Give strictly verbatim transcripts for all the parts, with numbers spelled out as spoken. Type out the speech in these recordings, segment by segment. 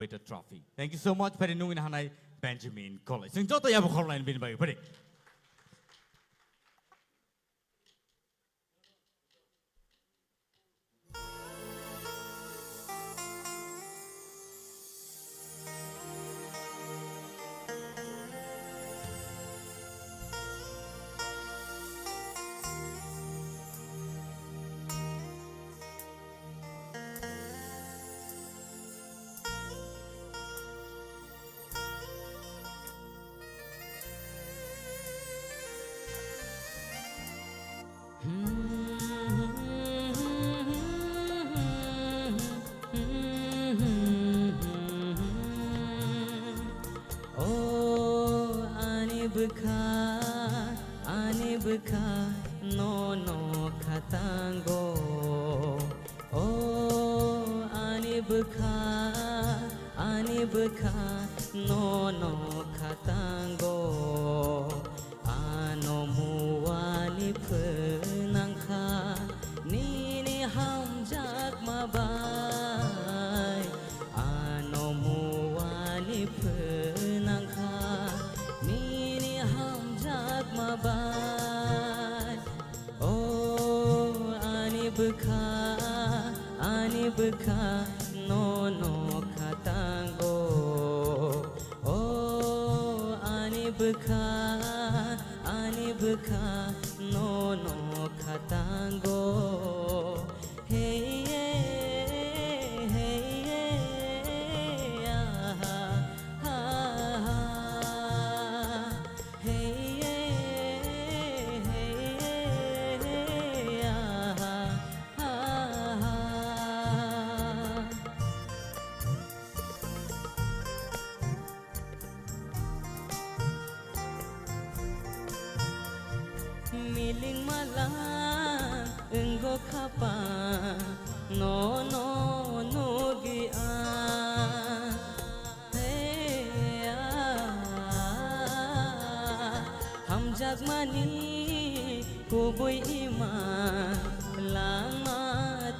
with a trophy. Thank you so much, Pari Nungin Hanai Benjamin College. Sing joto yabo khorlain bin bai, Pari. O ani bwkha, ani bwkha, nono khatango. O ani bwkha, ani bwkha, nono khatango. Ano muani phwnangkha nini hamjakma bai. Ano muani phwnangkha nini hamjakma bai. O ani bwkha, ani bwkha, nono khatango. O ani bwkha, ani bwkha, nono khatango. Hey, yeah, hey, yeah, ah, ha, ha. Hey, yeah, hey, yeah, ah, ha, ha. Miling malang wnggo khapang, nono nugwi ang. Hey, ah, hamjakmani kubui ima langma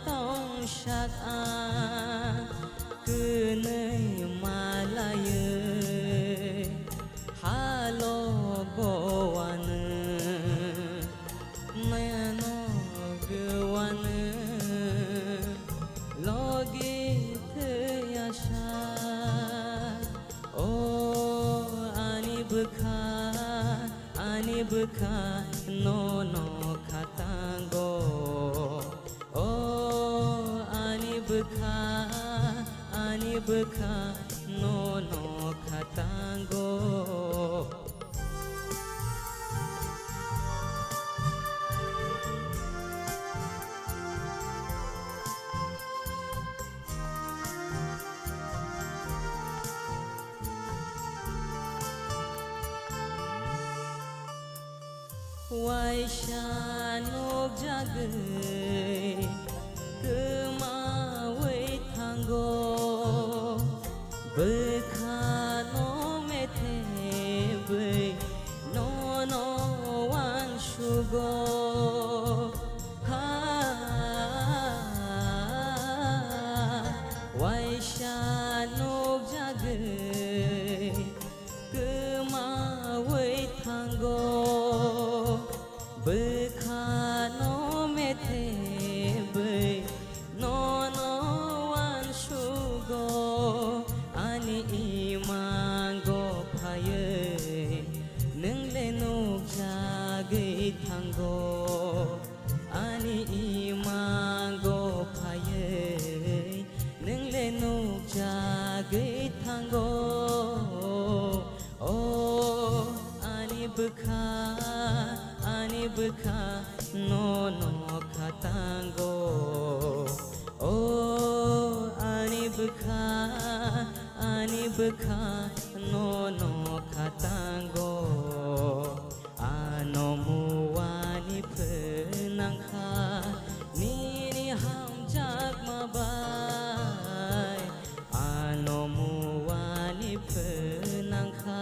tongsak ang. Kwnwi malaiwi halo bowanw, nono gwanw logi thwiya sa. O ani bwkha, ani bwkha, nono khatango. O ani bwkha, ani bwkha, nono khatango. Waisa nukjagwi kwmawi thango, bwkhano methebwi nono uansugo. Ha, waisa nukjagwi kwmawi thango, bwkhano methebwi nono uansugo. Ani imango phaiwi nwng le nukjagwi thango. Ani imango phaiwi nwng le nukjagwi thango. O ani bwkha, ani bwkha, nono khatango. O ani bwkha, ani bwkha, nono khatango. Ano muani phwnangkha nini hamjakma bai. Ano muani phwnangkha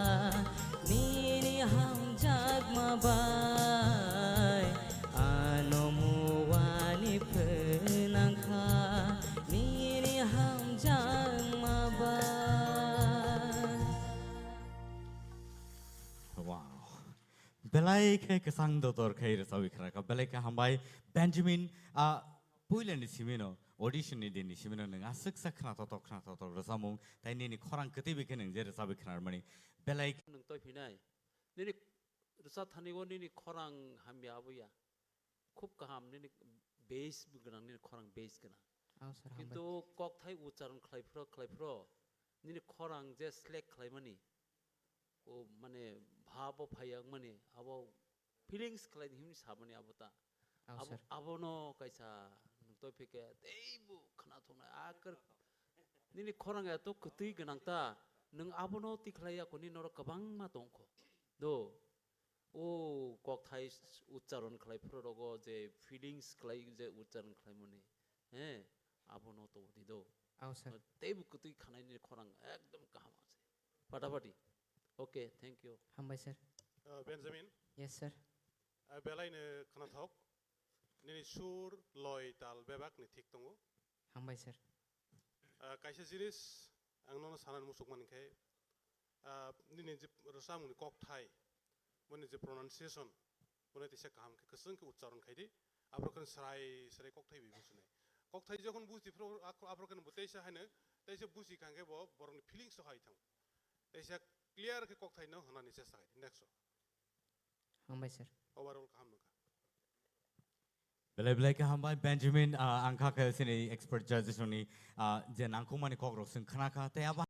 nini hamjakma bai. Ano muani phwnangkha nini hamjakma bai. Belai khe kwchang dotor khai rwchawi khna kha, belai khe hambai Benjamin, ah, puilani simino, audition ni din ni simino nwng aswk sa khna totok, khna totok rwchamung, tai nini khorang kwtwi bai khe nwng je rwchawi khna rwmani, belai. Nwng toi phinai, nini rwcha thani o nini khorang hamya abo ya, khub kaham nini bass gwnang, nini khorang bass gwnang. Aw, sir, hambai. Kintu kokthai ucharon khlai phro, khlai phro, nini khorang je select khlaimani, o mane bhabo phaiya mani, abo feelings khlai himni sabani abo ta. Aw, abo, sir. Abono kaisa nwng toi phike teibo khna thoknai akar nini khorang ya to kwtwi gwnang ta, nwng abono tikhlai ya koni norok kwbangma tongkho. Do, o kokthai ucharon khlai phro rogo je feelings khlai je ucharon khlaimani, he, abono to di do. Aw, sir. Teibo kwtwi khanai ni khorang ekdom kaham ase. Patapati. Okay, thank you. Hambai, sir. Uh, Benjamin. Yes, sir. Uh, belai no khnathok. Nini sur, loi, tal bebak ni thik tongo. Hambai, sir. Uh, kaisa jinis ang nono sanani musuk mani khe, uh, nini je rwchapmung ni kokthai, boni je pronunciation, bono teisa kaham khe kwchwng khe ucharon khai di. Aborok khe srai srai kokthai bai businai. Kokthai jokhon buji phro, ak-, aborok khe bo teisa haino, teisa buji kha khe bo borokni feelings o hai thang. Teisa clear khe kokthai no hwnani chesta khai di. Next o. Hambai, sir. Overall kaham nukha. Belai belai khe hambai Benjamin, ah, ang kha khe sini expert judges rokni, ah, je nangkukmani kokrok chwng khna kha, tei abo